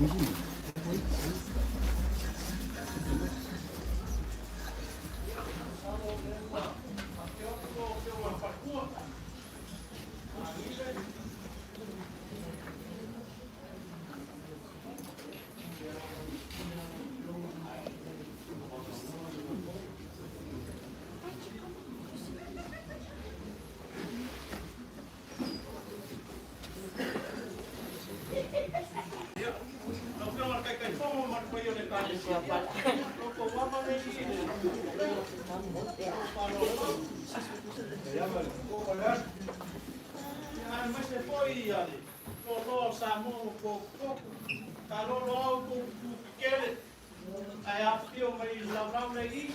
Lau Afioga i le Taitaifono ma le paia o le Ekalesia, ia, o outou lava nei i le faaaloalo lava. Aemaise foi le loaloa o Samoa ua potopoto, taalolo lava outou tutu tetele ae afifio mai i le laulau nei i i.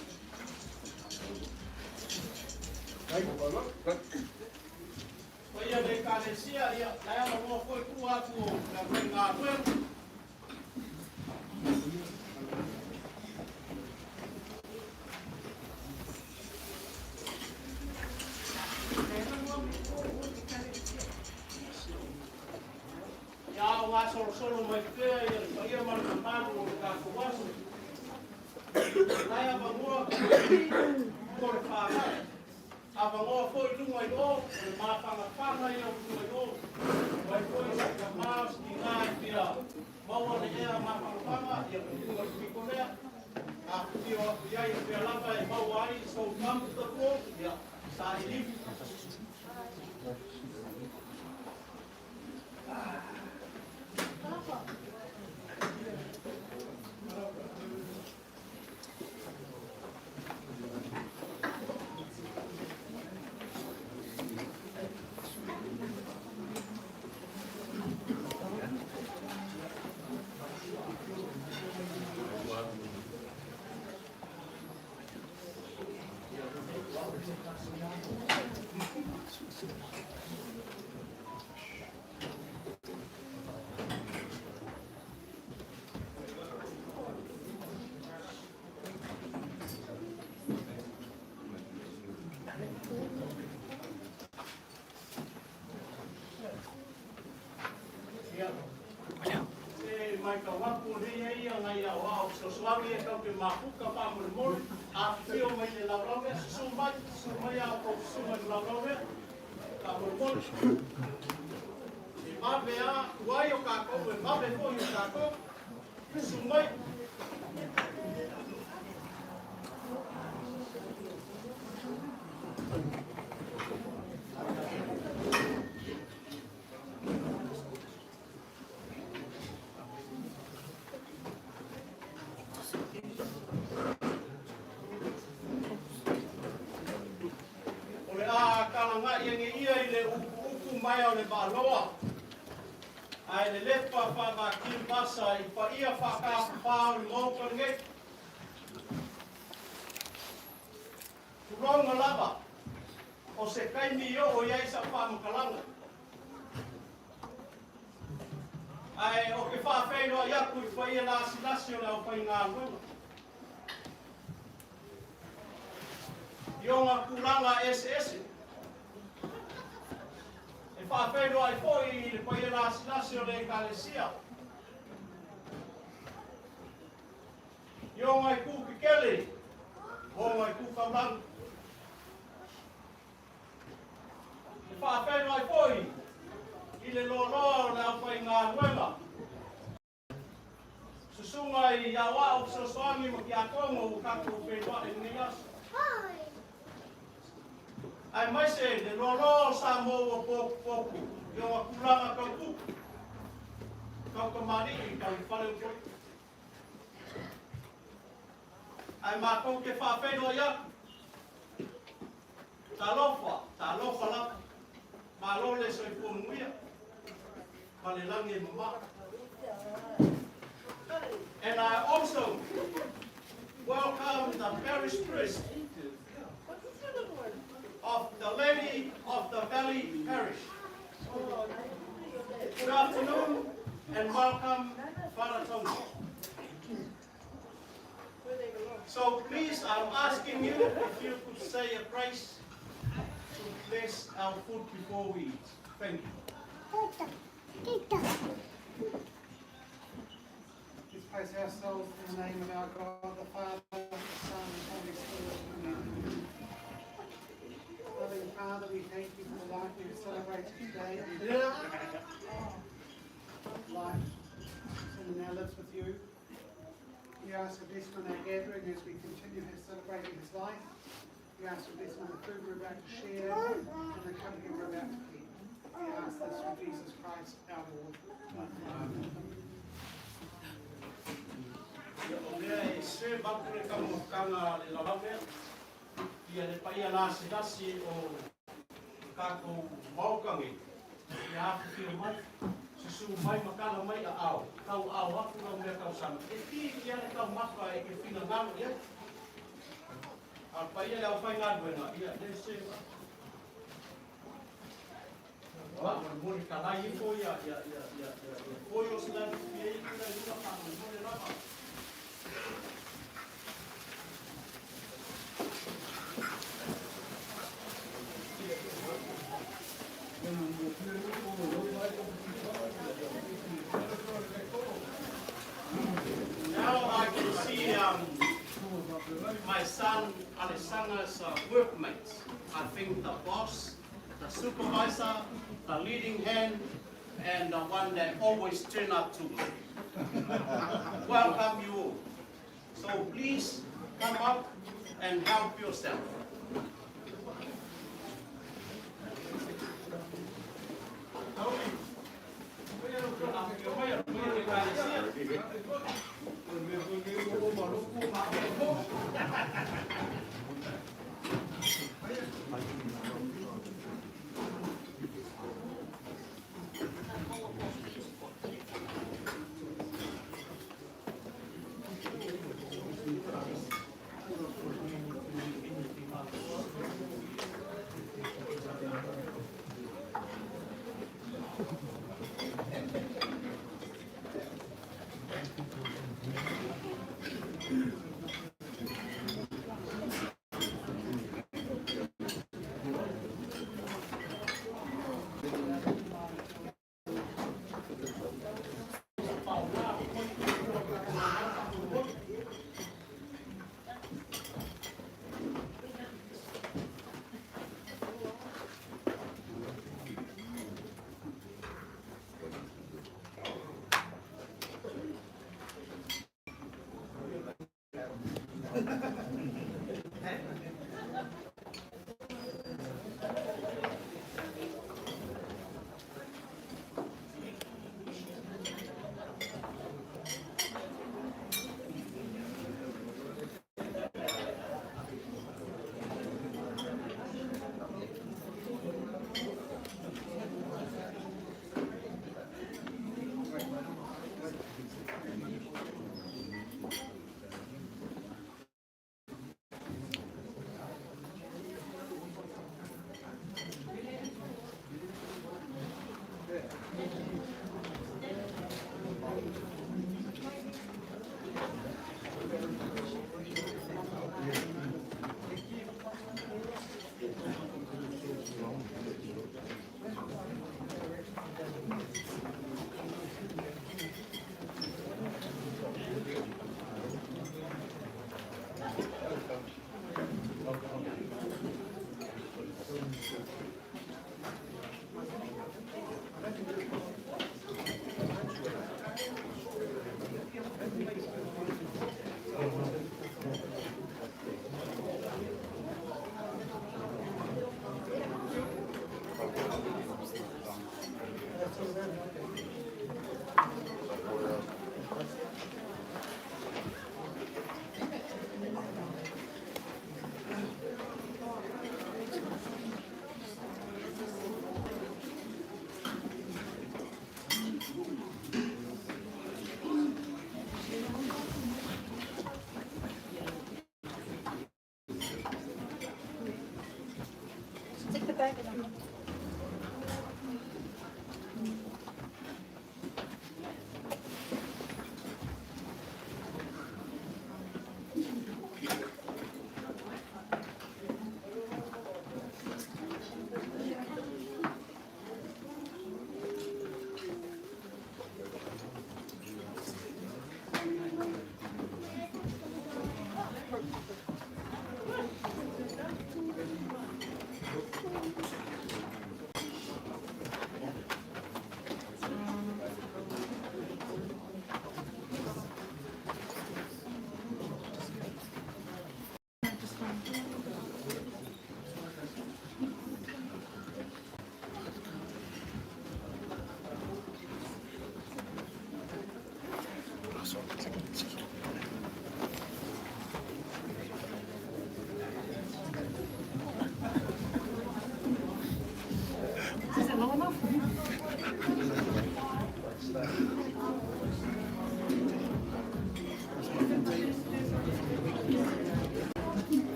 Paia o le Ekalesia, ia, la e avanoa foi tua atu o le aufaigaluega. Ia ao gasolosolo mai pea ia le paia ma le mamalu o le tatou aso. La e avanoa mo le whanau. Avanoa foi i luga i o, o le mafanafana ia o luga i o. Mai foi se tamā o se tinā e fia maua le ea mafanafana, ia tuuina le pito lea. Afifio atu i ai o fea lava e maua ai sou comfortable, ia sailifu. Ia, e matau atu o lea e i ai nai aoao fesoasoani e tau te mafuta faamolemole, afifio mai le laulau lea, susu mai, susu mai a outou susuga i le laulau lea, faamolemole. E vave a tuai o tatou, e vave foi o tatou, susu mai. O le a talaga'i age ia i le upuupu maea o le Vaa-loa, ae lelepa faavakiu vasa i paia faatafafā o le Maota lenei. Tulouna lava, o se taimi i oo i ai sau faamatalaga. Ae ou te faafeiloai atu i paia lasilasi o le aufaigaluega. I ona tulaga eseese. E faafeiloai foi i le paia lasilasi o le Ekalesia. I ona itu kekele, ona itu taulagi. E faafeiloai foi i le loaloa o le aufaigaluega, susuga i aoao fesoasoani ma tiakono ua tatou feiloai i lenei aso. Aemaise le loaloa o Samoa ua potupotu i ona tulaga tau tupu, tau tamalii, tau faleupolu. Ae matou te faafeiloai atu. Talofa, talofa lava. Malo le soifua manuia ma le lagi e mamā. And I also welcome the parish priest of the Lady of the Valley Parish. Good afternoon and welcome, Father Tony. So please, I'm asking you if you could say a praise to bless our food before we eat. Thank you. Baptize ourselves in the name of our God, the Father, the Son, and Holy Spirit. Amen. Loving Father, we thank you for the life we have celebrated today. Life and now lives with you. We ask a blessing on our gathering as we continue celebrating his life. We ask a blessing on the food we're about to share and the company we're about to keep. We ask this through Jesus Christ our Lord. Amen. Ia o mea e serve atu le taumafataga le lalao lea. Ia le paia lasilasi o le tatou Maota nei, ia afifio mai, susū mai ma tala mai aao, tauaao atu lau meatausami, e piitia le taumafa e te finagalo i ai. A o le paia i le aufaigaluega, ia le serve atu. Faamolemole talai ifo ia ia ia ia ia ia foi o se la fia i tula i luga faamolemole lava. Now I can see my son Alesana's workmates. I think the boss, the supervisor, the leading hand, and the one that always turn up to me. Welcome you all. So please come up and help yourself.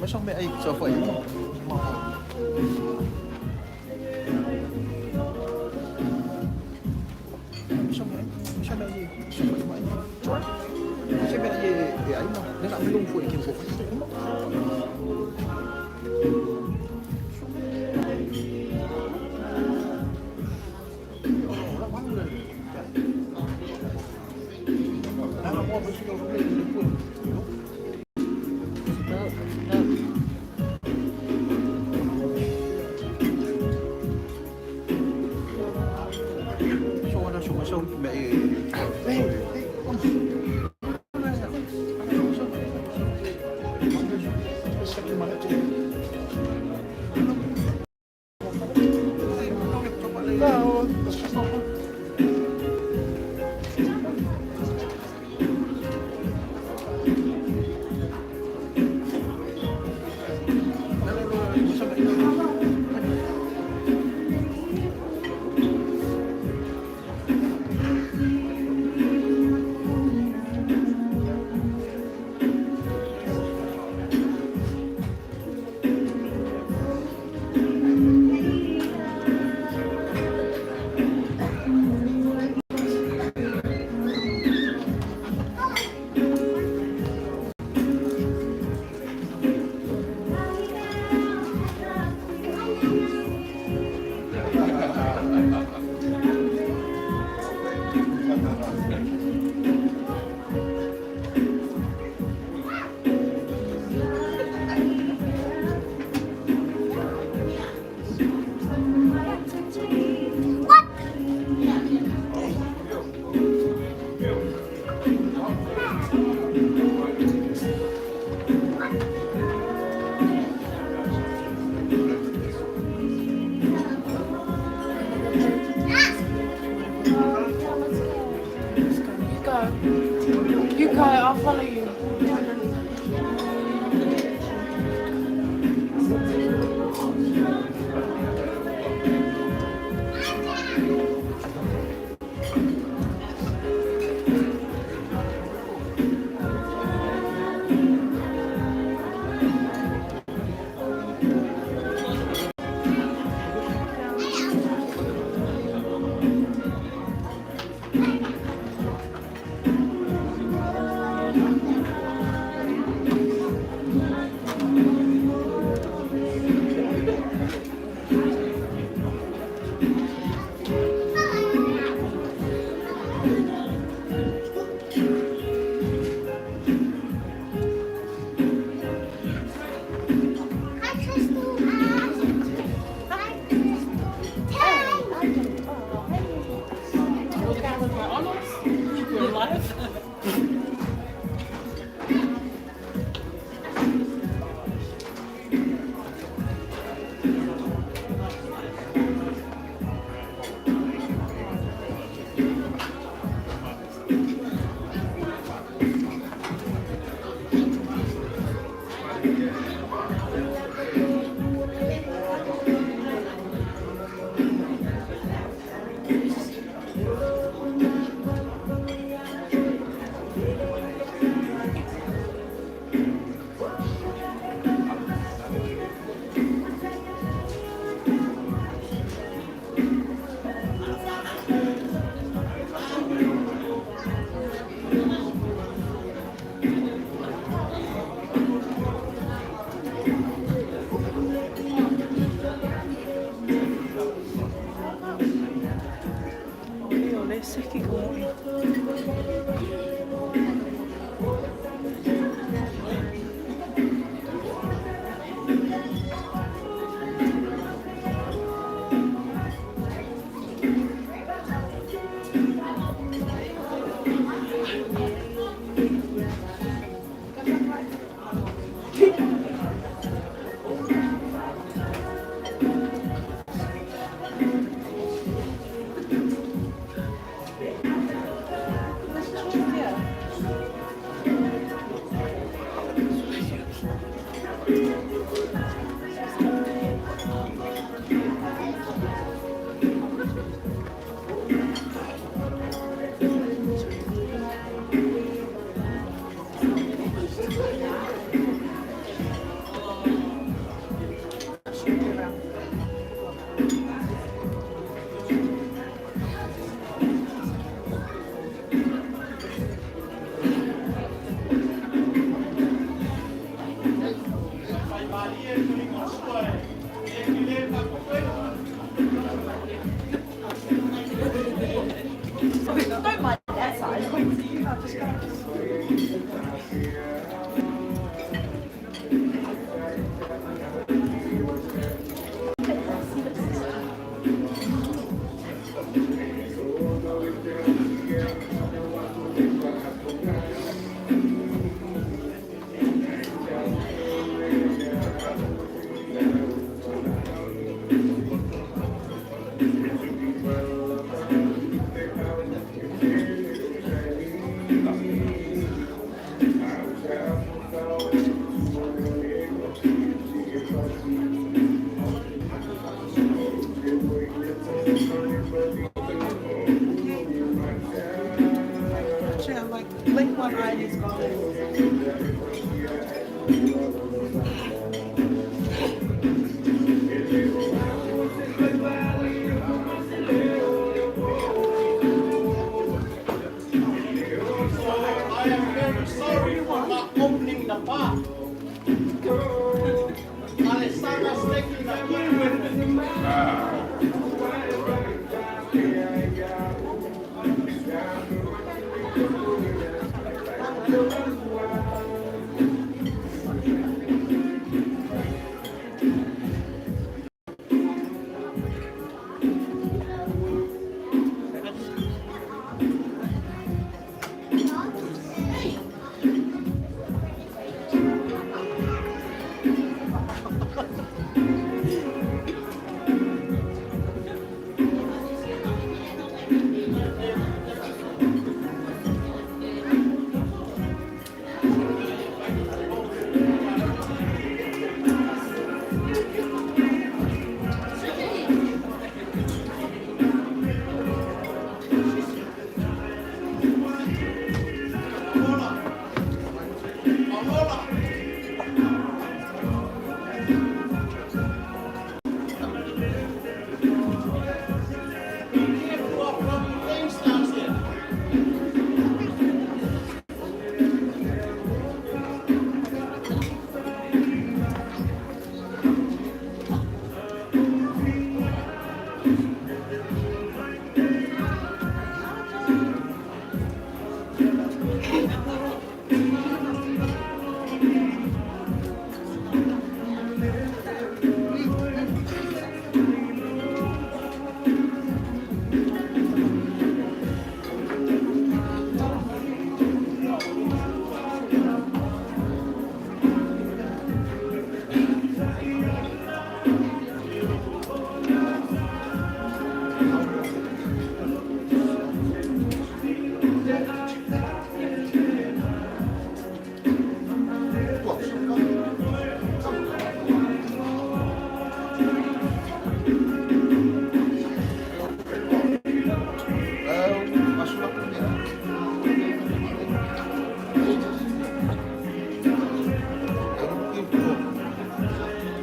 Mas me ai so foi.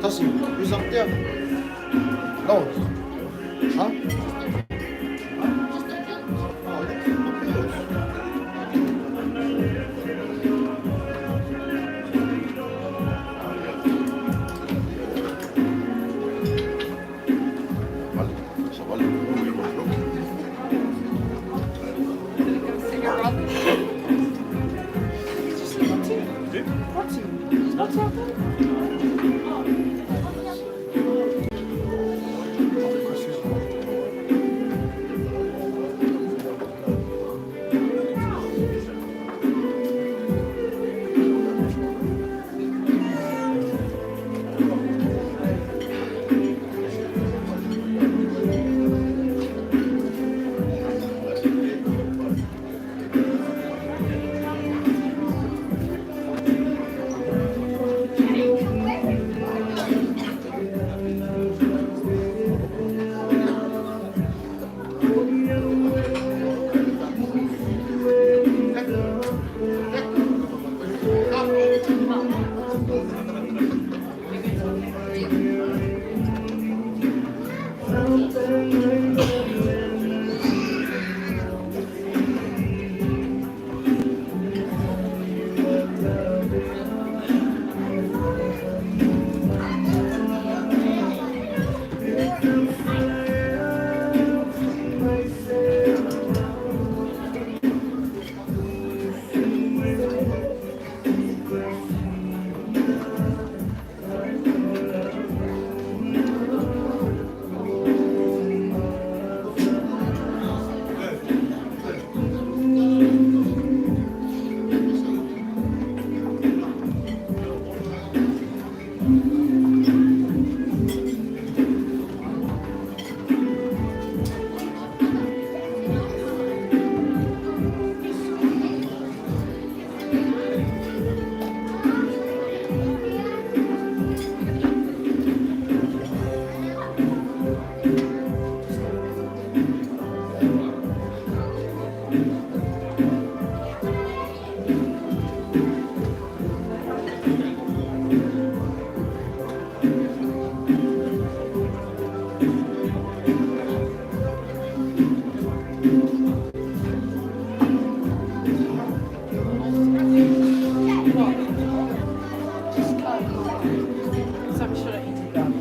Tasi, who's up there? No. Huh? Oh, yeah. Vale, savali. Did it go see your brother? Did you see Lottie? Lottie. Is Lottie out there? Some should have eaten that.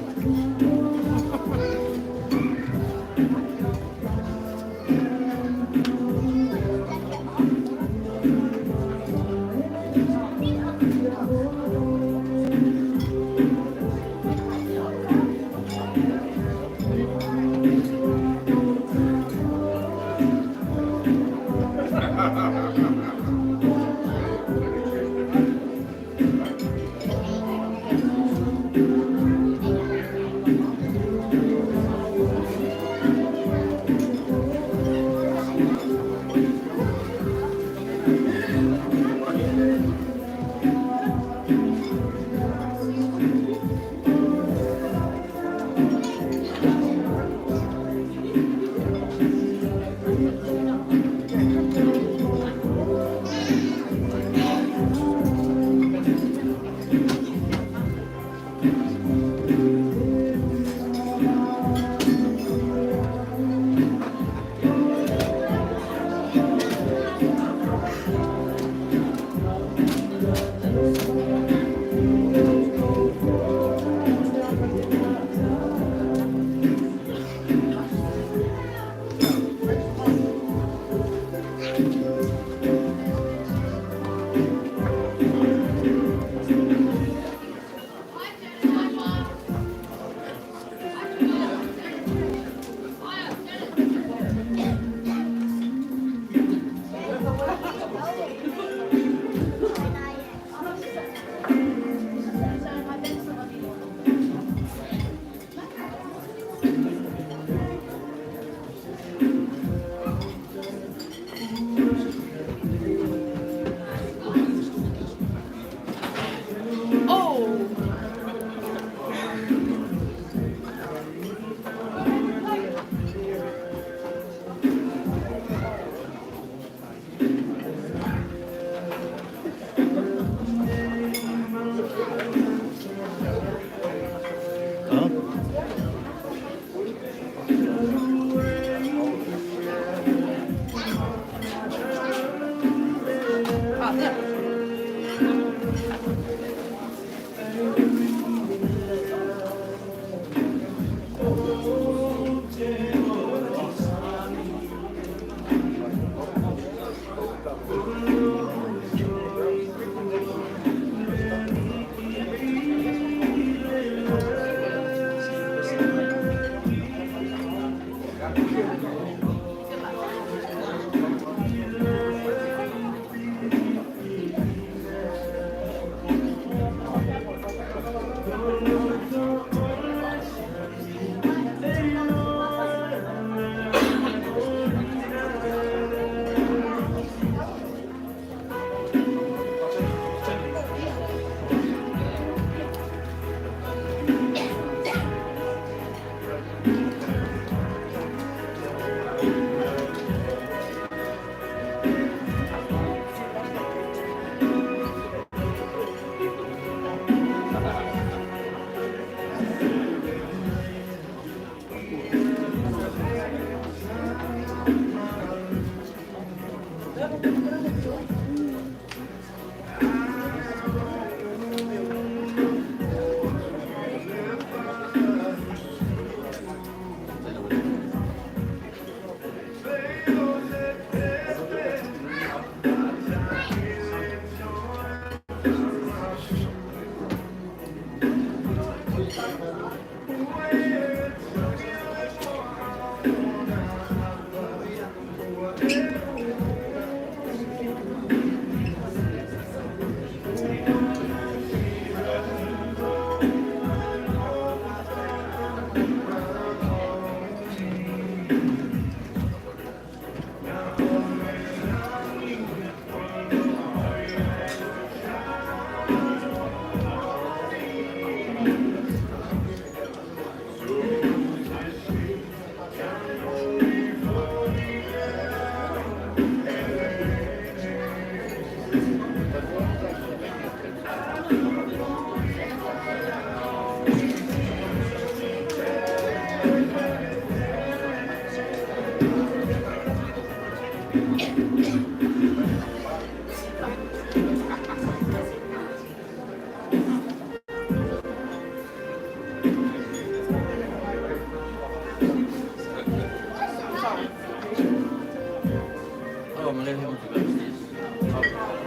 Oh, I'm gonna him to go upstairs.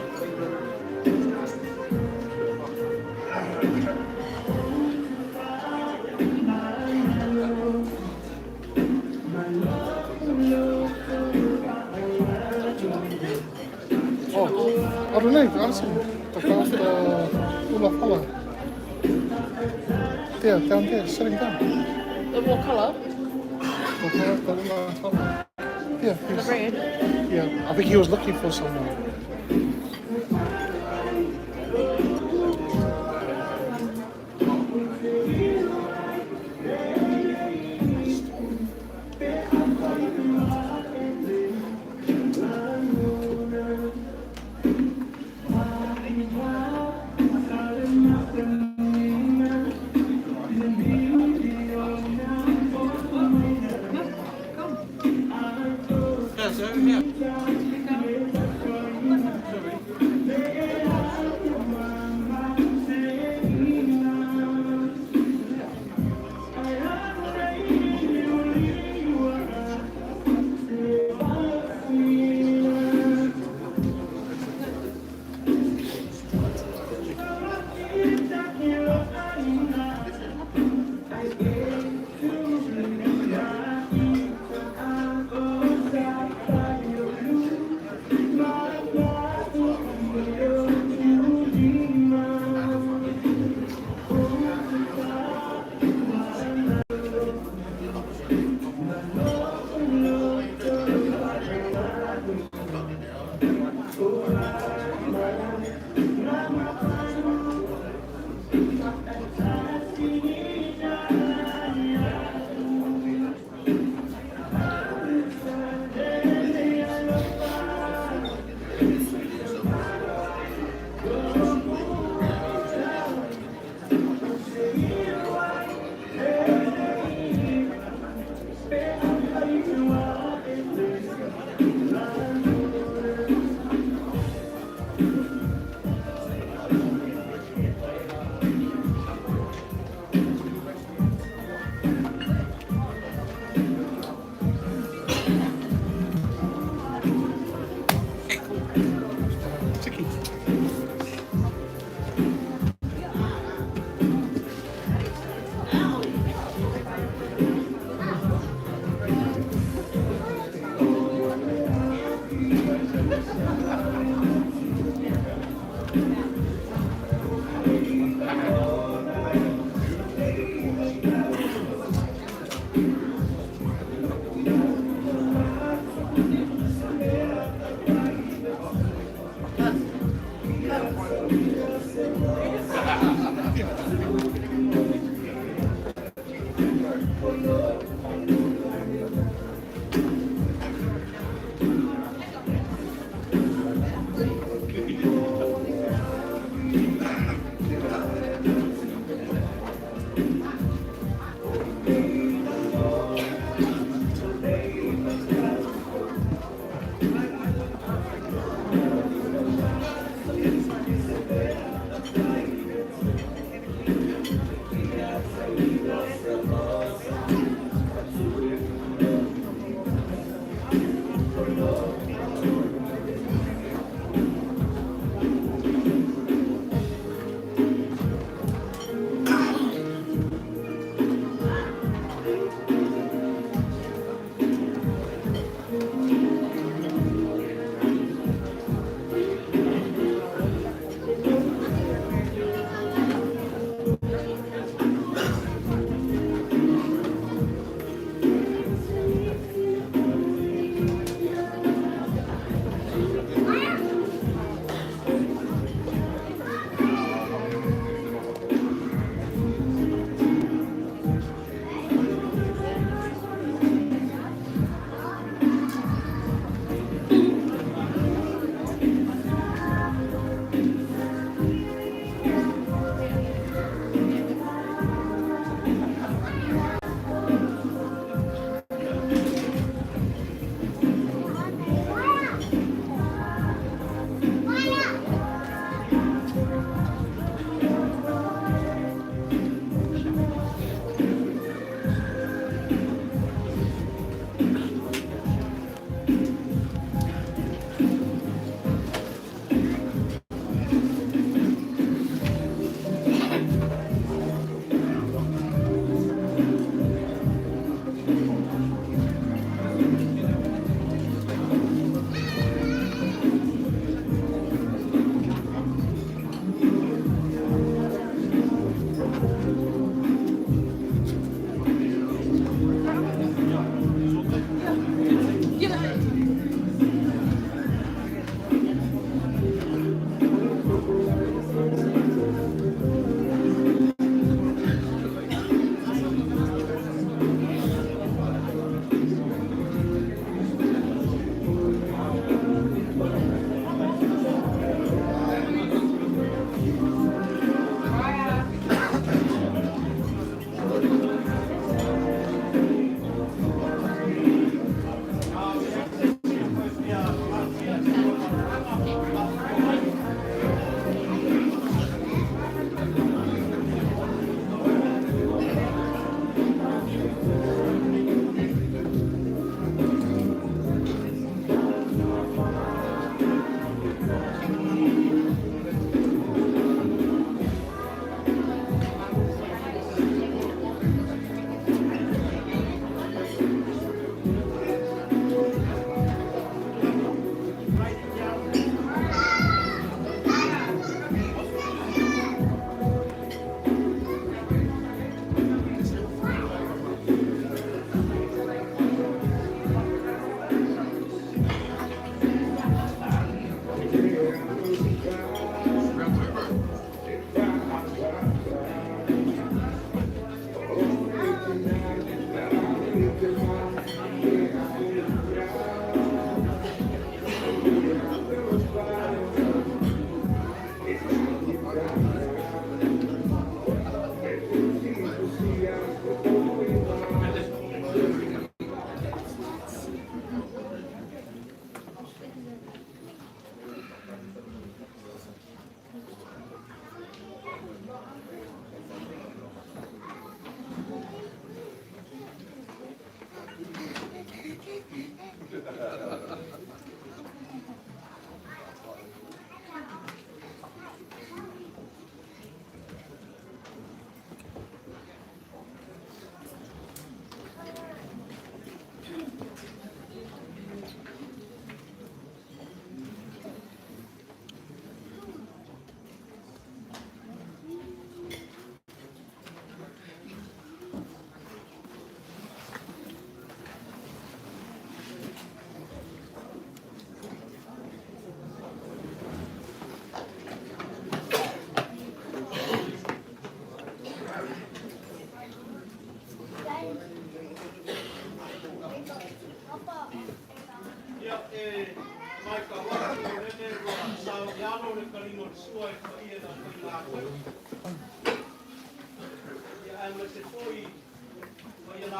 Oh, I don't know. Honestly, the ula fella. There, down there, sitting down. The what colour? The ula fella. Yeah, The red. yeah. I think he was looking for someone. Yeah, so over here.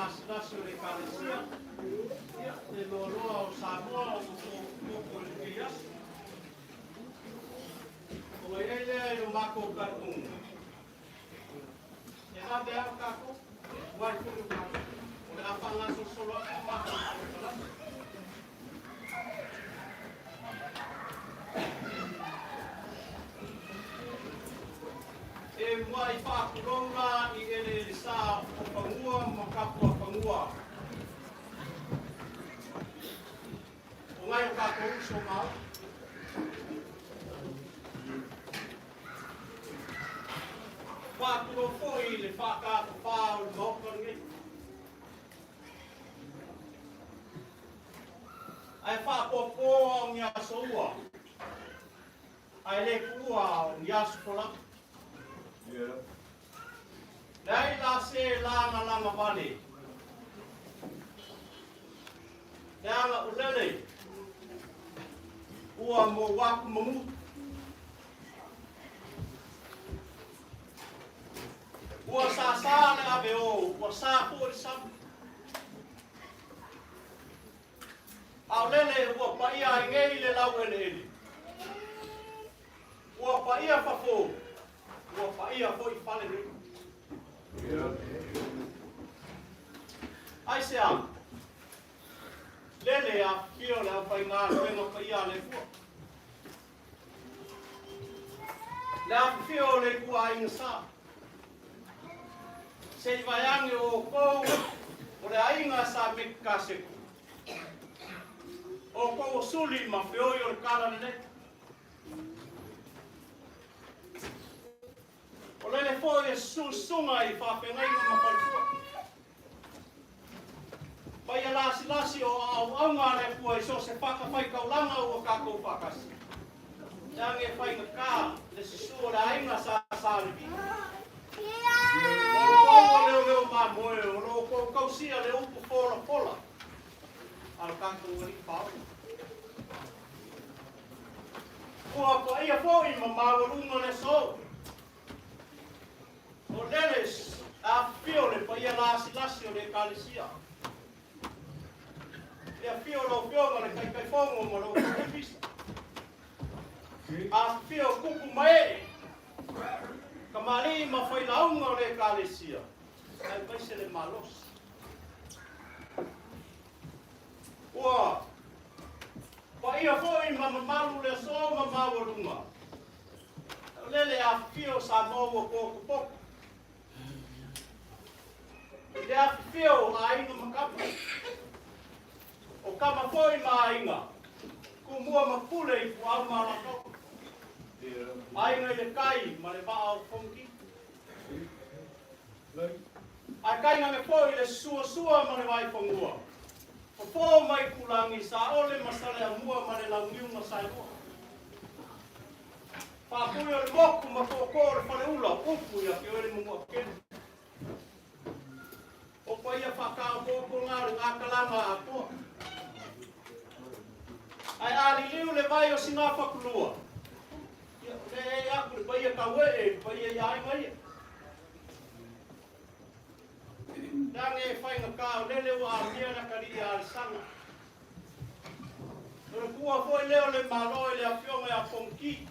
lasilasi o le Ekalesia, ia, le loaloa o Samoa ua faaopoopo i lenei aso. Ona i ai lea i lo matou talitonuga, e vave lava tatou, tuai foi o tatou. O le a faagasolosolo atu le matou polokalame. E muai faatulou la i eleelesa o fanua ma tapuafanua o nai o tatou uso ma au. Faatulou foi i le faatafafā o le Maota lenei. Ae faapopo ao ni aso ua, ae le tuua ao ni aso folau. Leai la se lagalaga vale, leaga o lele ua mou aku manu. Ua sāsā le ave o, ua sā foi le sami. A o lele ua paia ai nei le laueleele. Ua paia fafo, ua paia foi fale nei. Aisea? Lele afifio le aufaigaluega paia a le Atua. Le afifio o le ituaiga sa. Se i vaeane o outou o le aiga sa Mekikaseku. O outou o suli ma feoi o le tala lelei. O lele foi e sususuga i faafeagaiga ma faletua. Paia lasilasi o auauga a le Atua i so o se fatafaitaulaga ua tatou faatasi. Leaga e faigata le susu o le aiga sa Sa Levi. O outou o leoleo mamoe o lo o outou tausia le upu folafola a lo tatou Alii Faaola. Ua paia foi ma maualuga le aso. O lele afifio le paia lasilasi o le Ekalesia. Le afio o lau Afioga le Taitaifono ma lou Ofisa. Afifio tupu ma ee, kamalii ma failauga o le Ekalesia, aemaise le malosi. Ua paia foi ma mamalu le aso ma maualuga. O lele afifio Samoa ua potopoto. I le afifio o aiga ma kama. O kama foi ma aiga. Tumua ma pule i Puao ma Alataua. Aiga i le tai ma le vaa o Fonoti. Ae tainane foi le suasua ma le vaifanua. Fofo mai Tulagi, Saole ma Saleamua ma le Launiu na Saeloa. Faapui o le moku ma tootoo o le faleula, upu ia te oe le Manuatele. O paia faataotooto na o le gatalama atoa. Ae a liliu le vai o Sinafatulua, ia o lea e aku le paia tauee i le paia i aiga ia. Leaga e faigata o lele ua amia le atalii a Alesana. O le tuua foi lea o le Malo i le afioga ia Fonoti.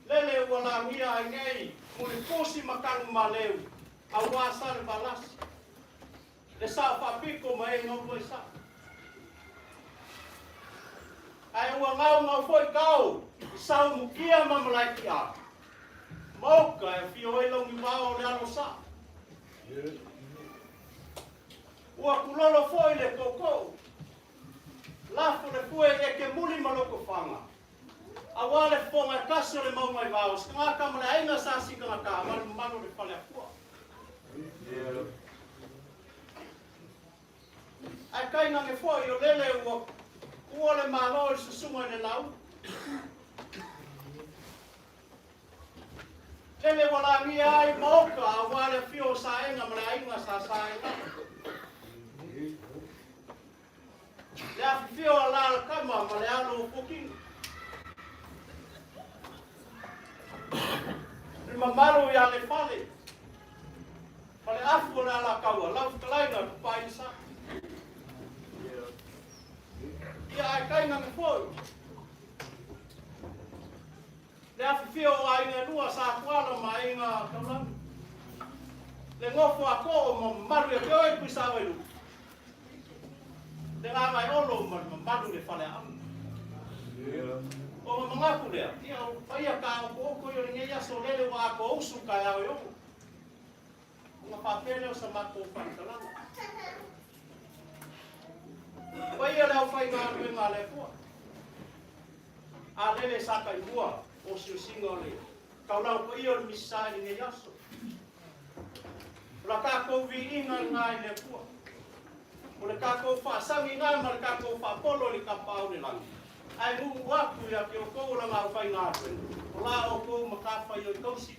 Lele ua lagia ai nei Mulipusi ma Tanumaleu aua Salevalasi, le sao faapito ma e gaulua i sao. Ae ua gaugau foi tau i Saumukia ma Malaetia, Mauka e afio ai Launiuvao o le alo sa. Ua tulolo foi le tootoo, lafo le pue i Ekemuli ma Lotofaga, aua le fofoga e tasi o le mauga i Vao, Sikagata ma le aiga sa Sikagata ma le mamalu o le Faleafua. Ae tainane foi o lele ua ua le Malo i le susuga i le lau. Lele ua lagia ai maoka aua le afio o Saega ma le aiga sa Saega. Le afifio a Lalakama ma le alo o Fuakino. Le mamalu ia Lefale. Ma le afu o le Alataua, lau fetalaiga Tupai Isa. Ia ae tainane foi le afifio o aiga e lua, Sa Tuala ma Aiga Taulagi. Le nofo a too ma mamalu ia te oe Tuisavailugu. Le Gagaeolo ma le mamalu i le Faleaana. Ona manatu lea, ia o paia taotooko ia o lenei aso lele ua atoa usu taeao e ono. Ona faapea lea o sa matou faamatalaga. Paia le aufaigaluega a le Atua. A lele sa taimua o siosiga o le taulaga paia o le Misasa i lenei aso. O la tatou viiga lena i le Atua. O le tatou faasagi na ma le tatou faapolo i le tapaau i le lagi. Ae nuu atu ia te outou o lana aufaigaluega, o la outou matafaioi tausi,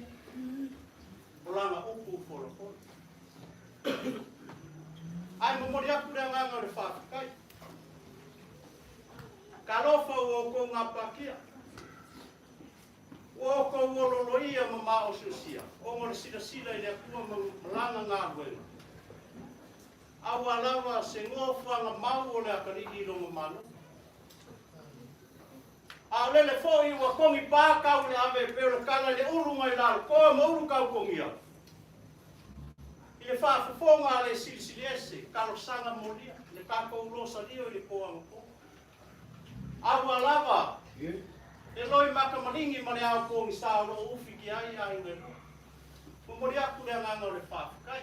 o lana upu folafola. Ae momoli atu le agaga o le faafetai. Talofa ua outou gapatia. Ua outou ololoia ma maosiosia, ona o le silasila i le Atua ma lana galuega. Aua lava se nofoaga mau o le atalii i lona Malo. A o lele foi ua togi pa tau i le ave e pei o le tala i le ulu mai lalo toa ma ulu tautogia. I le faafofoga a le Silisili Ese, talosaga molia, le tatou losalio i le po anapo. Aua lava le loi matamaligi ma le ao pogisa o lo o ufitia ai aiga e lua. Momoli atu le agaga o le faafetai.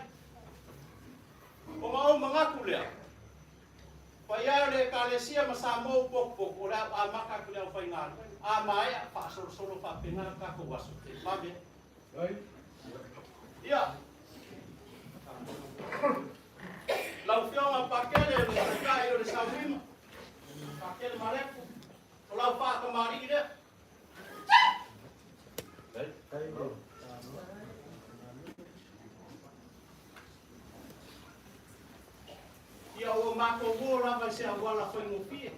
Ona ou manatu lea, paia e o le Ekalesia ma Samoa ua potopoto, o le a ou amata atu i le aufaigaluega. A maea, faasolosolo faapena le tatou aso e vave ai. Ia, lau Afioga Pakele, o le Taitai o le Sauima, Pakele Malepu, o lau faatamalii lea. Ia ua matou o lava i se auala faigofie.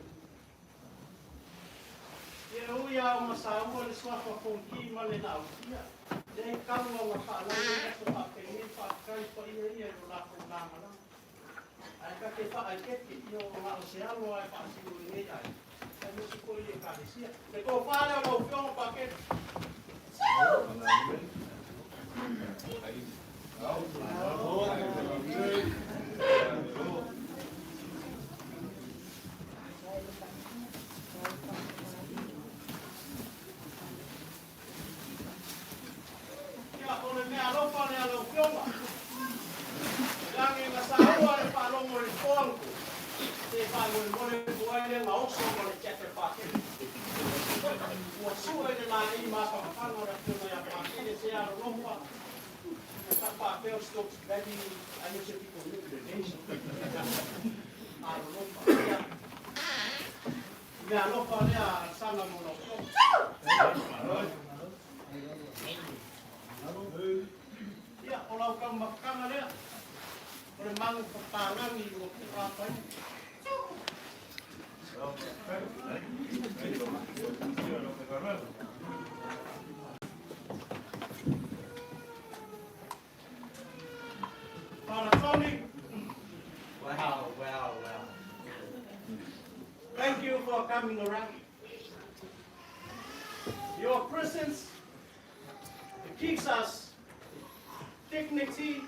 Ia e ui lava ona saua le suafa Fonoti ma le Laausia, leai talu lava ona faalagi i aso faapenei faafetai paia ia i lo latou lagalaga. Ae ta te faaeteete, ia ua na o se alo lava e faasino i lenei aiga, aemaise foi le Ekalesia. Le tofa lea o lau Afioga Pakele. Ia, o le meaalofa lea lau Afioga. Lagi na saua le faalogo i le poango, se faamolemole po ai lea na oso ma le tiate Pakele. Ua sue le laei mafanafana o le Afioga ia Pakele se alolofa sa faapea o Stokes Valley aemaise pitonuu lenei. Alolofa. Ia, meaalofa lea a Alesana mo lau Afioga. Ia, o lau taumafataga lea, o le magu papalagi ua puaapaina. Father Tony, wow, wow, wow. Thank you for coming around. Your presence gives us dignity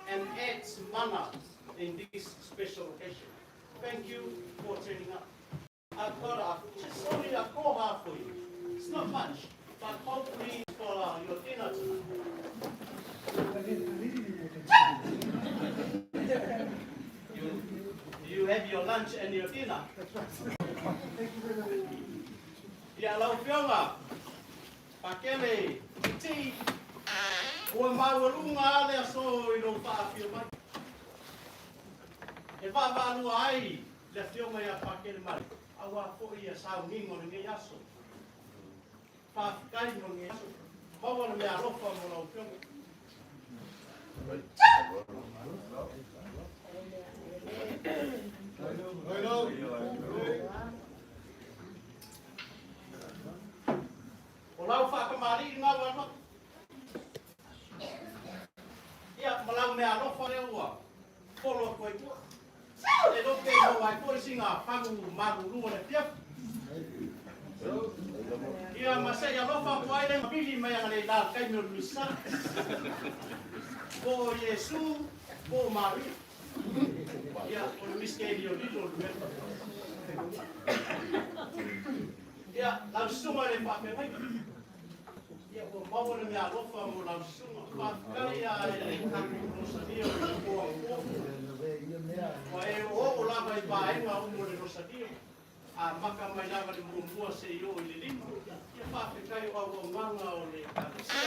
and adds mana in this special occasion. Thank you for turning up. I've got just only a koha for you. It's not much, but hopefully for your dinner tonight. You have your lunch and your dinner. Thank you very much. Ia lau Afioga, Pakele, Titi, ua maualuga lava le aso i lou faafio mai. E vaavaalua ai le Afioga ia Pakele Male, aua foi ia sauniga o lenei aso. Faafetai mo lenei aso. Maua le meaalofa mo lau Afioga. O lau faatamalii lena ua alu atu. Ia, ma lau mea. meaalofa lea ua polo atu ai tua. E iloa pe maua ai foi sina fagu malulu o le afiafi. Ia ma se i alofa atu ai le mavili mai agalelei la le taimi o le Misa. Po o Iesu, po o Maria. Ia, o le misitelio lilo o le mea. Ia, lau susuga i le faafeagaiga. Ia, ua maua le meaalofa mo lau susuga. Faafetai lava i le tatou Rosalia o le po anapo. Ua e oooo lava i vaega uma o le Rosalia, amata mai lava i le muamua seia oo i le lima. Ia, faafetai o auaunaga o le Ekalesia.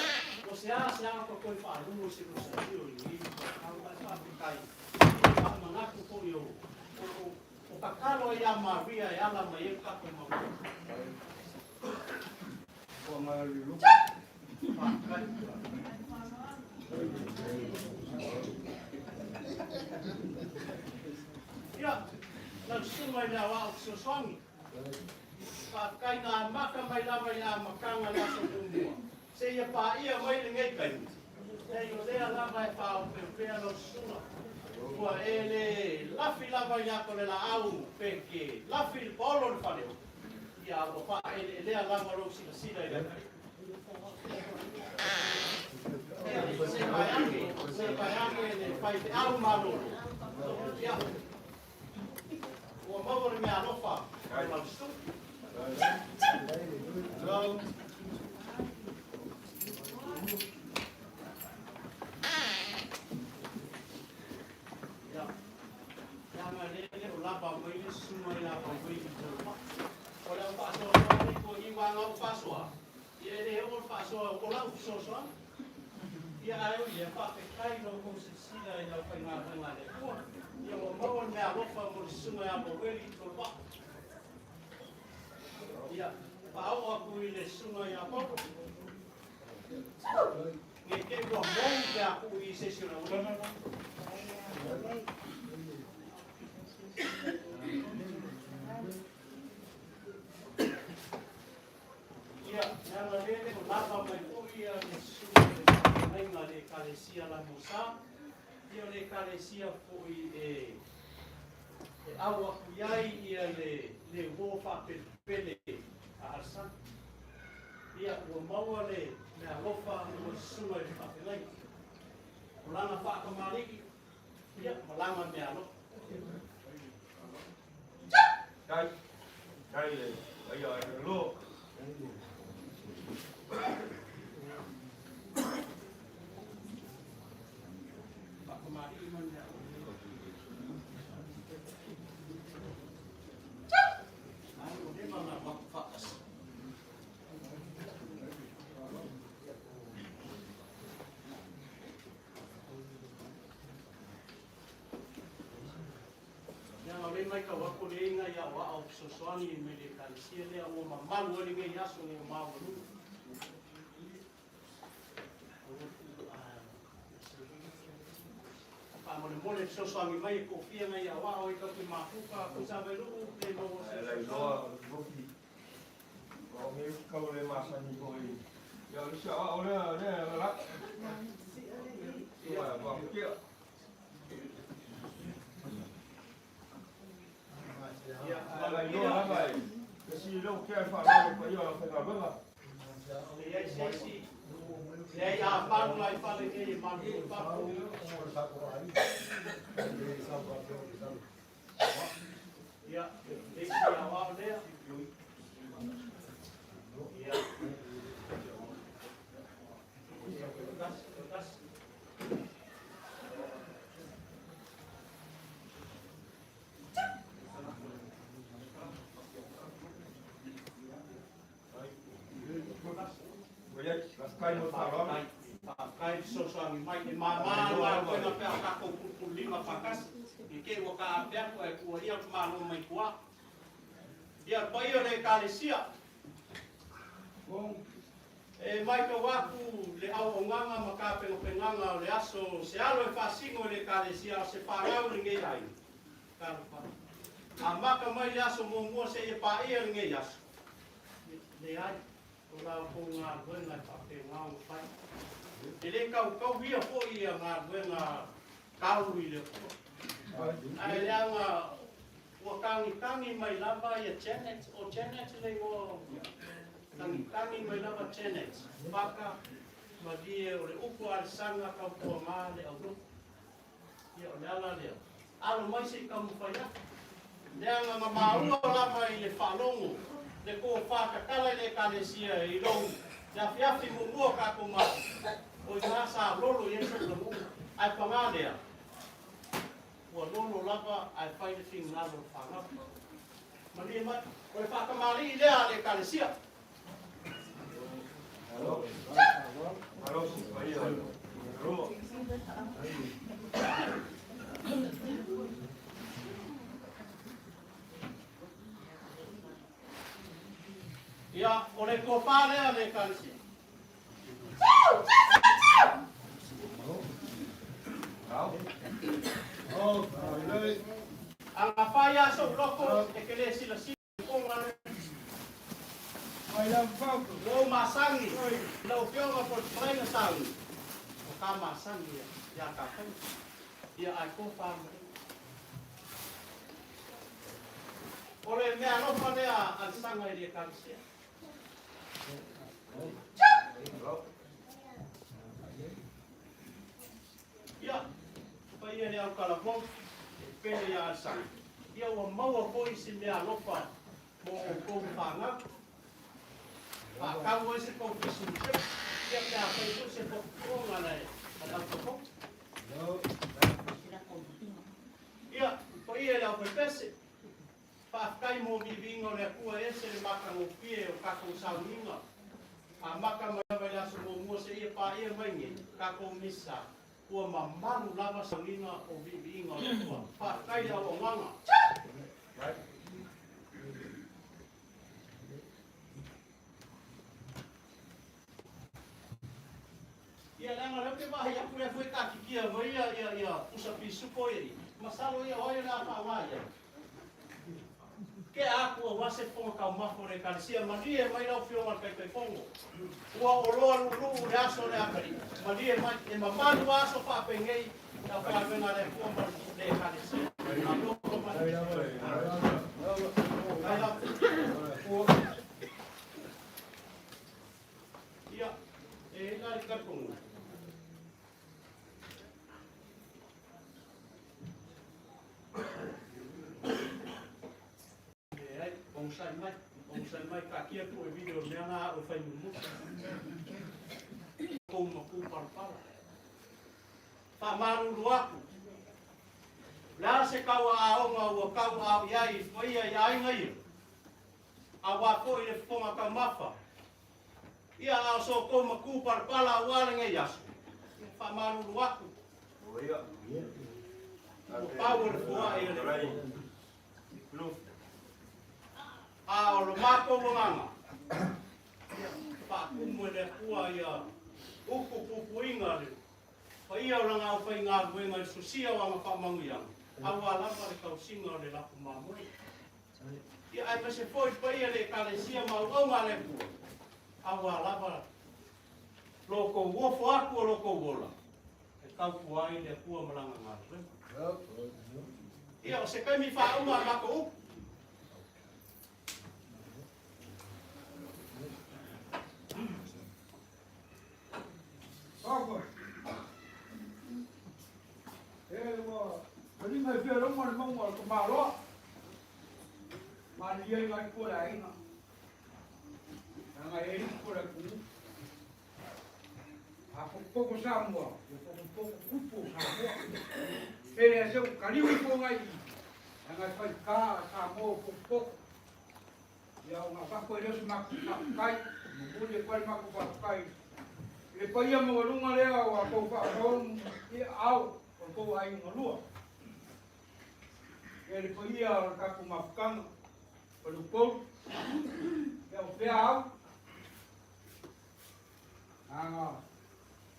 Ua seasea ta toe faalua i se Rosalia i lenei vaitau, ae faafetai i le faamanatu foi o o tatalo ai ia Maria e ala mai ai le tatou manuia. Ia, lau susuga i le aoao fesoasoani, faafetai na amata mai lava i le amataga i le aso muamua, seia paia mai lenei taimi. Leai, o lea lava e faaopeopea lau susuga, ua e le lafi lava i le ata o le laau pe te lafi i le paolo o le fale. Ia, ua faaeleelea lava lou silasila i le atalii. Ia, se i pae ake, se i pae ake le faifeau malolo. Ia, ua maua le meaalofa o lau susuga. Ia, leaga lea e le o lava mai le susuga ia Maueli i Tolomaa. O le au faasoasoa nei ua iu lava lau faasoa, ia e le oo le faasoa o lau fesoasoani. Ia ae ui lea, faafetai i lo outou silasila i le aufaigaluega a le Atua. Ia ua maua le meaalofa mo le susuga ia Maueli i Tolomaa. Ia, faaoo atu i le susuga ia Paulo. Ne i te i ua mou pe a tuu i se isi o le auala. Ia, leaga lea e le o lava mai foi ia le susuga i le faafeagaiga a le Ekalesia Lamosa, ia o le Ekalesia foi e e au aku i ai ia le le uo faapelepele a Alesana. Ia, ua maua le meaalofa mo le susuga i le faafeagaiga. O lana faatamalii, ia, ma lana meaalofa. Tai, tai le paia o le lo. Faatamalii ma le meaalofa. Ai, ua leva ona avatu faatasi. Leaga o lea e matau atu o lea e i nai aoao fesoasoani mai le Ekalesia lea ua mamalu ai lenei aso nei o maualuga. Faamolemole fesoasoani mai e toafia nai aoao ai tatou te mafuta Tuisavailuu pe maua se fesoasoani. O me kau le masani foi. Ia o le isi aoao lea lea e lala. Ia wa kia. Ia, Ala iloa lava e e si leo kia e whaalawe pa ia o whaigaluega. Leai se isi, leai a malu la i fale nei e malu i fafo. Ia, le isi aoao lea. Ia. Tasi, tasi. Faafetai fesoasoani mai. E mama le galuega pe a tatou pulupululima faatasi. I te i ua taape atu ae tuuaia le Malo mai tua. Ia, le paia o le Ekalesia. E matau atu le auaunaga ma tapenapenaga o le aso se alo e faasino i le Ekalesia a o se fanau i lenei aiga. Talofa. Amata mai le aso muamua seia paia lenei aso. Leai, o la outou galuega e faapena ona fai. E le tautau ia foi ia galuega Tau i le Atua. Ae leaga ua tagitagi mai lava ia Janet, o Janet le igoa o, tagitagi mai lava Janet, Paka, malie o le upu a le saga tautuaga le aulotu. Ia o le ala lea, alo mai se i taumafai atu. Leaga na maua lava i le faalogo le tofa tatala i le Ekalesia i lou le afiafi muamua o tatou mafuta, o i ina sa lolo i ai sou lagona. Ae paga lea, ua lolo lava ae fai le finagalo o le fanau. Malie mai, o le faatamalii lea a le Ekalesia. Ia, o le tofa lea a le Ekalesia. A na fai lava sou loto e te le silasila i le Ua ou masani i lau Afioga po o le fetalaiga sauni, o ta masani ia ia tatou. Ia ae tofa mai. O le meaalofa lea a le saga i le Ekalesia. Ia, paia le autalavou e pele ia Alesana. Ia ua maua foi si meaalofa mo outou fanau. Faatau ai se tou fishing trip, ia pe a fai foi se potopotoga a le autalavou. Ia, paia i le aufaipese. Faafetai mo viiviiga o le Atua e ese le matagofie o tatou sauniga. Amata mai lava i le aso muamua seia paia mai nei tatou misa, ua mamalu lava sauniga o viiviiga o le Atua. Faafetai le auaunaga. Ia leaga o lea ou te vaai atu lea foi e taatitia mai ia pusa pisupo ia i, masalo ia o ai o le a faaaoga i ai. Tea atu aua se fofoga taumafa o le Ekalesia, malie mai lau Afioga i le Taitaifono, ua oloa luuluu le aso lea atalii, malie mai, e mamalu lava aso faapenei i le aufaigaluega a le Atua ma le Ekalesia. Malo mai. Faafetai lava. Ia, e i ai la le talitonuga. Leai, onosai mai, onosai mai, taatia tuu e video le mea na au e fai mulimuli. Kou ma ku palapala. Faamalulu atu, o le a se tauaaoga ua tauaao i ai i paia i aiga ia, aua foi le fofoga taumafa, ia a o so tou ma ku palapala aua lenei aso, ia faamalulu atu. Ua pau o le foai a le Atua. A o lo matou agaga, ia faatumu e le Atua ia upu puipuiga le paia o lana aufaigaluega i le sosia o ana faamanuiaga, aua lava le tausiga o le lapu mamoe. Ia aemaise foi le paia i le Ekalesia ma auauna a le Atua, aua lava lo tou ofo atu o lo tou ola, e tautua ai le Atua ma lana galuega. Ia, o se taimi faauma a matou upu. Papa. E ua taliga e fia loma le maunga o le tamaloa. Malilie ai ngai tua le aiga. Leaga e alii tua le atunuu. A pokopoko Samoa, ia pokopoko upu o Samoa. E lea se u kaliu i fo ngai i. Leaga e fai ka a Samoa o pokopoko. Ia o ngā whako e leo se maku whakakai, momoli e koe maku whakakai. Le paia maualuga lea o a tou faafaomu i aao o le tou aiga lua. Ia le paia o le tatou mafutaga o le Upolu, ia o fea au, a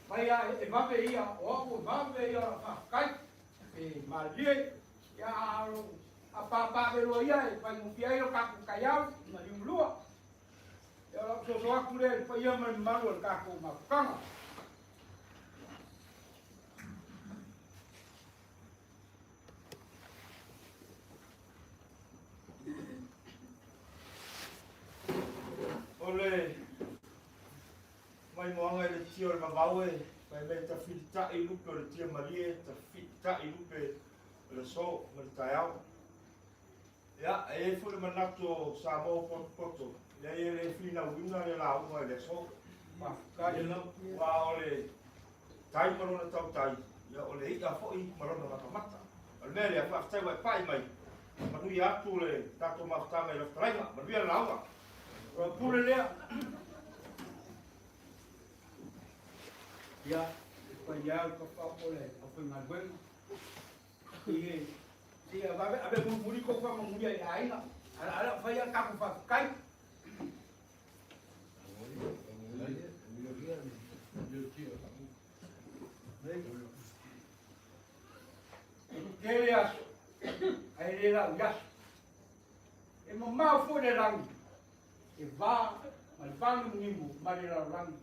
mai a e vave ia, o au e vave ia o lau faafetai, e malilie, ia a o a pāpā veloa ia e faigofie ai lo tatou taiao ma liugalua. Ia o lau soso atu lea i le paia ma le mamalu o le tatou mafutaga. Mai moaga i le tia o le vavau e fai mai tafilita'i lupe o le tia malie, tafita'i lupe o le aso ma le taeao. Ia, e i ai foi le manatu o Samoa ua potopoto, leai e le finauina le lauga i le aso. Faafetai. Aua o le tai ma lona tautai, ia o le i'a foi ma lona matamata. O le mea lea, faafetai ua e pai mai, manuia atu le tatou mafutaga i lau fetalaiga. Manuia le lauga. O lau pule lea. Ia, e paia au ka o le aufaigaluega. I e, ave, ave mulimuli kou faamanuia i aiga. Ala ala fai a tatou faafetai. Tele aso, ae le lau i aso. E mamao foi le lagi, e va ma le vanimunimu ma le lalolagi.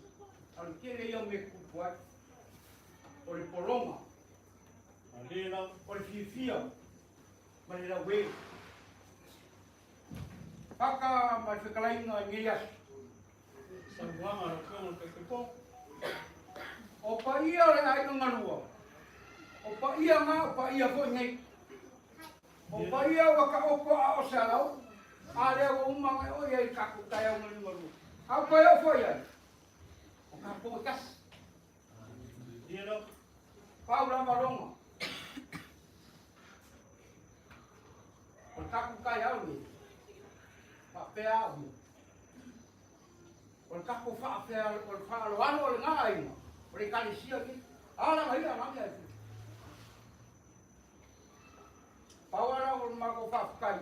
A o le tele ia o mea e tutupu ai. O le pologa, o le fiafia ma le lauē. Paka ma le fetalaiga i nei aso. Saunoaga a lau Afioga i le Taitaifono. O paia o le aiga galua, o paia na o paia foi nei. O paia ua taoto a o se alau, a lea ua uma ona e oo i ai i le tatou taeao maliugalua. A ua toe oo foi i ai, o tatou e tasi. Pau lava lona. O le tatou taeao lenei, faapea au ia. O le tatou faapea, o le faaaloalo o lena aiga, o le Ekalesia lenei. A lana ia, lana ia. Pau lava o le matou faafetai,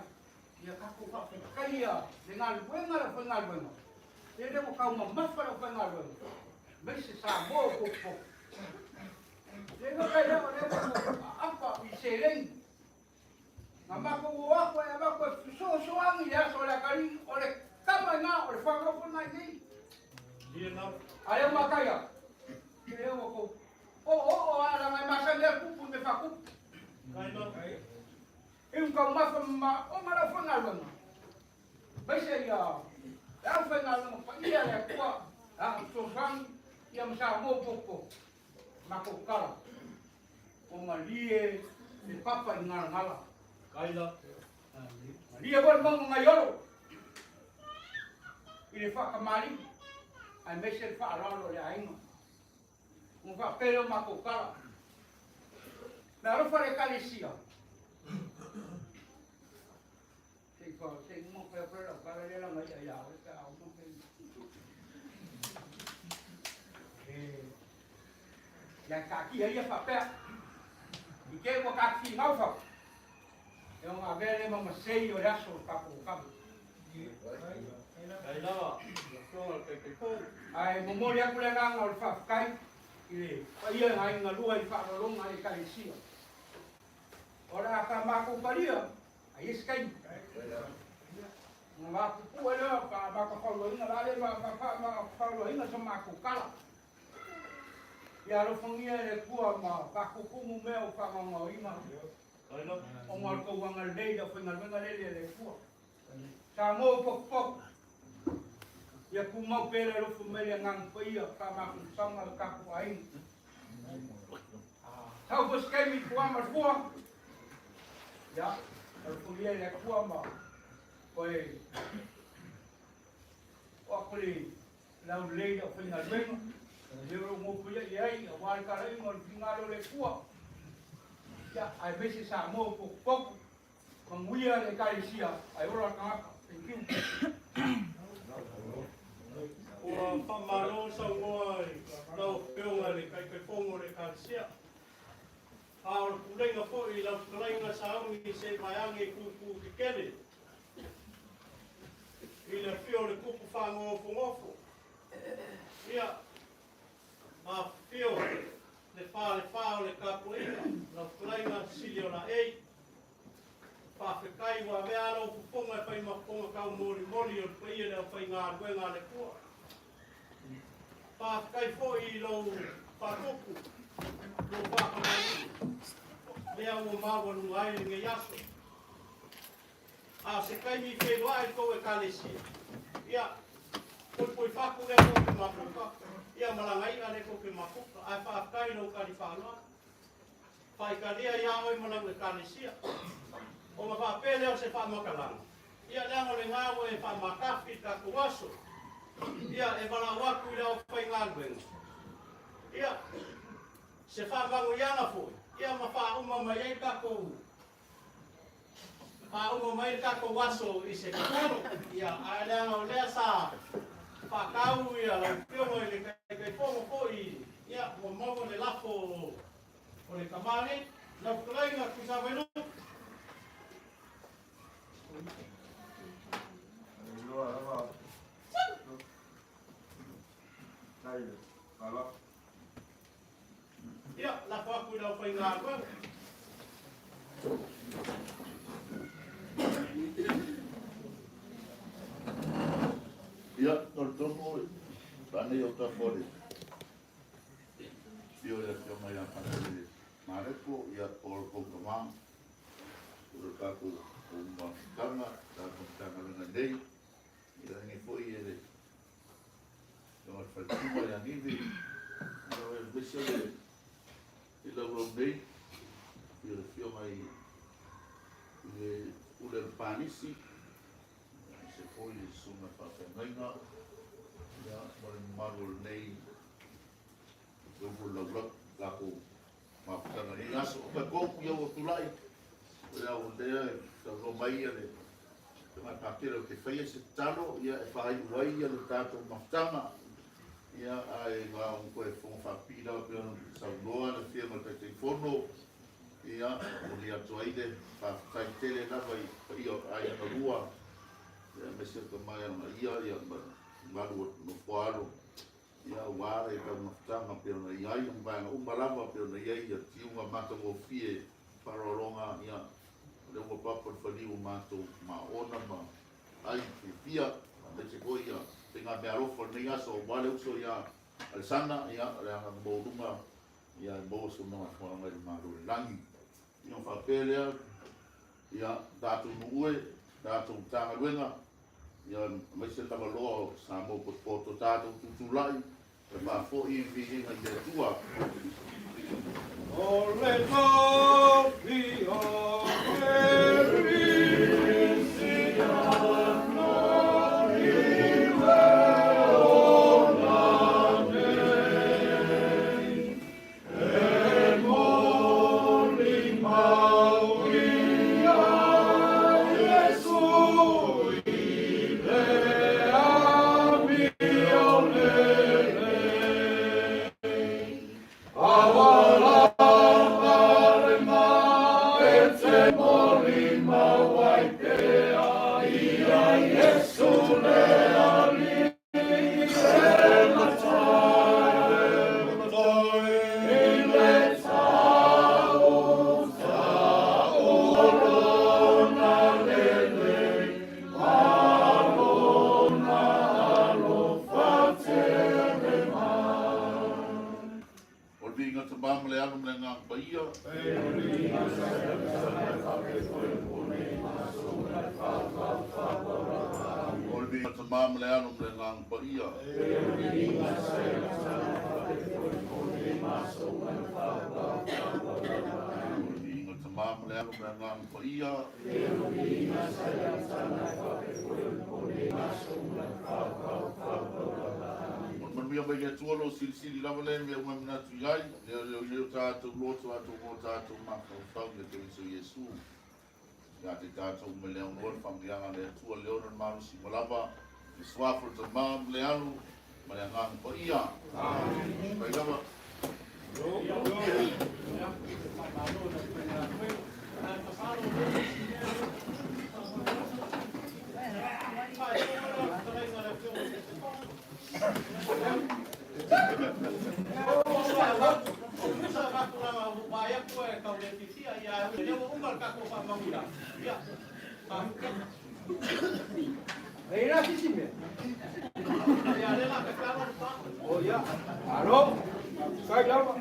ia tatou faafetaia le galuega a le aufaigaluega, lele ua taumamafa le aufaigaluega, aemaise Samoa o potopoto. Le iloa kai lea o lea ua aapa i seleni. Na matou o atu e avatu e fesoasoani i le aso o le atalii, o le tama i na, o le fanau foi na i nei. A lea ua matai atu, lea ua tou oooo lava leaga e masani lava le tupu i mea faatupu. I un taumafa ma ona le aufaigaluega, aemaise ia le aufaigaluega paia a le Atua, a fesoasoani ia ma Samoa potopoto, matou tala, ua malie le papa i galagala. Malie foi le mauga nai Olo i le faatamalii, aemaise le faaaloalo o le aiga. Ua faapea lea o matou tala. Me alofa le Ekalesia. Se i fa, se i uma fai atu lau tala lea laga ia ia oe pe a uma fai. E, ia taatia ia faapea. I te ua ta finau fau. E ona avea lea ma masei o le aso o tatou kama. Kai lava, lau Afioga i le Taitaifono. Ae momoli atu le agaga o le faafetai i le paia o aiga galua i faaaloaloga a le Ekalesia. O le a ta matou talia a i ai se taimi. Ona va pupuu ai lea pa makafauloaina, o le a le makafauloaina sa matou tala. Ia alofagia e le Atua ma faatutumu mea o faagaogaoina ona o le tou agalelei i le aufaigaluega lele a le Atua. Samoa ua potopoto, ia tumau pea le alofa mai le Agaga Paia faamafanafanaga le tatou aiga. Sau foi se taimi i tua ma le fua, ia alofagia e le Atua ma toe o atu le laulelei i le aufaigaluega, lea o lo o nofoia i ai aua le talaiga o le finagalo o le Atua, ia aemaise Samoa ua potopoto. Manuia le Ekalesia ae ola le tagata. Thank you. Ua faamalo saunoa i lau Afioga i le Taitaifono o le Ekalesia. A o le pulega foi i lau fetalaiga sauni se i vaeane i kūkū tetele i le afio o le tupu faanofonofo. Ia, afifio le falefa o le tapuaiga, lau fetalaiga Sili o Laei. Faafetai ua avea lou fofoga e fai ma fofoga taumolimoli o le paia i le aufaigaluega a le Atua. Faafetai foi i lou faatupu, lou faakamalii, lea ua maualuga ai lenei aso. A o se taimi feiloai i tou Ekalesia, ia, poipoi fatu lea tou te mafuta, Ia ma lana i'a lea tou te mafuta, ae faafetai i lou tali faaaloalo. Faaitalia ia oe ma lau Ekalesia. Ona faapea lea o se faamatalaga, ia leaga o lena ua e faamatafi i le tatou aso. Ia, e valaau atu i le aufaigaluega, ia, se faamanuiaga foi, ia ma faauma mai ai le tatou Faauma mai le tatou aso i se tatalo, ia, ae leaga o lea sa faatau ia lau Afioga i le Taitaifono foi, ia, ua maua le lafo o le tama nei, lau fetalaiga Tuisavailuu. Ia, lafo atu i lau faigaluega. Ia, talitonu faanei o tafa o le afio i le Afioga ia Patele Mareko, ia, o le tou tama, o le tatou mafutaga, tatou Matagaluega nei, ia lenei foi e le Afioga i le Faletua ia Nivi, ia aemaise o le laulau nei, i le Afioga i le Pule o le Panisi, aemaise foi le Susuga Faafeagaiga, ia, ma le mamalu o lenei upu laulau, tatou mafutaga i lenei aso. O tatou, ia ua tulai, o le au lea e saunoa mai ia le Tagata Patele ou te faia se tatalo ia e faaiu ai ia le tatou mafutaga ia ae na ona toe fofoga faapipii lava pei ona saunoa le Afioga i le Taitaifono ia momoli atu ai le faafetai tele lava i paia o aiga na lua ia aemaise o tama ia ia ia ma mamalu o nofo alo ia aua le taumafataga pei ona i ai ma vaega uma lava pei ona i ai ia tiuga matagofie faaaloaloga ia o lea ua papa le faliu o matou maona ma ai fiafia aemaise foi ia faiga meaalofa o lenei aso aua le uso ia Alesana ia o le aga maualuga ia e maua sona mafuaaga i le Malo o le lagi. Ia ona faapea lea ia tatou nuu e, tatou Matagaluega ia aemaise le lavaloa o Samoa potopoto tatou tutulai e faafoi le viiga i le Atua. O le tofi o Kerisiano i le ola nei, e molimau ia Iesu i le amio lelei. Aua lava le ma e te molimau ai pea ia Iesu le Alii le Matai, i le tau o lona lelei ma lona alofa tele mai. O le viiga Tama ma le Alo ma le Agaga Paia. O le viiga Tama ma le Alo ma le Agaga Paia. O le viiga Tama ma le Alo ma le Agaga Paia. O le manuia mai le Atua o lo o silisili lava lea mea uma e manatu i ai, lea o lea o tatou loto atou mo tatou mafaufau ia Keriso Iesu. Ia te tatou uma i le aunoa le faamanuiaga a le Atua le ona le malosi uma lava, le Suafa o le Tama ma le Alo ma le Agaga Paia. Amen. Pai lava. Ei la sisi mea. O ia. Alo. Sai lava.